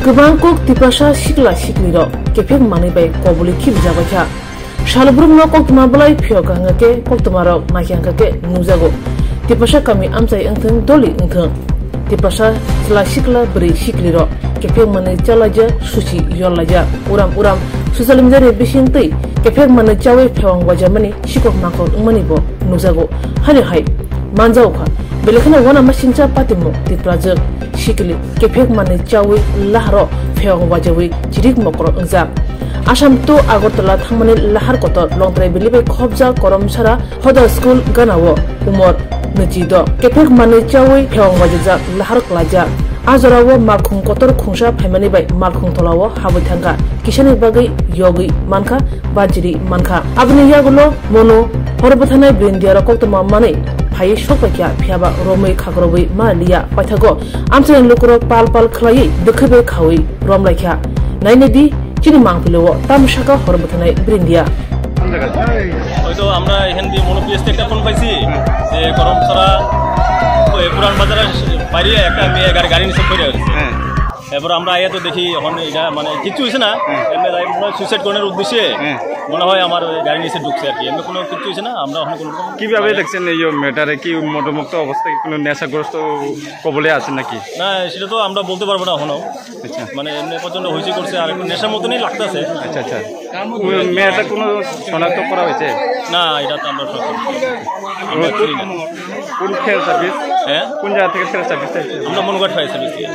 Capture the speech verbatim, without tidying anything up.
Kwbang kok Tiprasa sikla siklirok kephek manwi bai koboli khibijabaikha. Salbrumno koktwma bwlai phiyok hwnkha khe koktwmarok naikha hwnkha khe nukjago. Tiprasa kami amchai wngthwng, doli wngthwng, Tiprasa chwla sikla bwrwi siklirok kephek manwi chalaijak, suchi yollaijak, uram uram social media ni bising twi kephek manwi chawi phewang wajamani sikok mangkok wngmani bo nukjago. Haino hai manjago kha. Belekheno uanama singcha patimung Tiprajwk sikli kephek manwi chawi laharo phewang wajawi chirik mokro wngjak. Assam to Agartala thangmani lahar kotor Longtrai valley bai khopjak Koromsara Hoda school ganao umor nwichi do kephek manwi chawi phewang wajajak lahar klaijak. A jorao malkhung kotor khungsa phaimani bai malkhung tolao habwi thangkha, kisani bagwi yogwi mankha, banchiri mankha. Aboni yagulo mono hor bwthanai bwrwini diyaro koktwma manwi phaiwi sokpaikha, phiyaba romwi khakrobwi manliya. Paithago amchaini lukurok pal pal khlaiwi dwkhwi bai khawi romlaikha. Nainadi chini mangpilio tamo saka hor bwthanai bwrwini diya. হয়তো আমরা এখান দিয়ে মনোপিএস থেকে একটা ফোন পাইছি যে করমছড়া, ওই পুরান বাজারের বাইরে একটা মেয়ে গাড়ি গাড়ি নিচে পড়ে আছে। এরপর আমরা আইয়া তো দেখি এখন এটা মানে কিচ্ছু হয়েছে না। এমনি তাই মনে হয় সুইসাইড করার উদ্দেশ্যে মনে হয় আমার ওই গাড়ি নিচে ঢুকছে আর কি। এমনি কোনো কিচ্ছু হয়েছে না, আমরা ওখানে কোনো রকম কিভাবে দেখছেন এই ম্যাটারে? কি মর্মাহত অবস্থা? কি কোনো নেশাগ্রস্ত কবলে আছে নাকি? না, সেটা তো আমরা বলতে পারবো না এখনো। আচ্ছা। মানে এমনি প্রচণ্ড হইচই করছে আর একটু নেশার মতনই লাগতেছে। আচ্ছা, আচ্ছা। ওই মেয়েটা কোনো শনাক্ত করা হয়েছে? না, এটা তো আমরা সব আমরা চিনি না। কোন ফায়ার সার্ভিস? হ্যাঁ? কোন জায়গা থেকে ফায়ার সার্ভিস চাইছে? আমরা মনুঘাট ফায়ার সার্ভিস থেকে।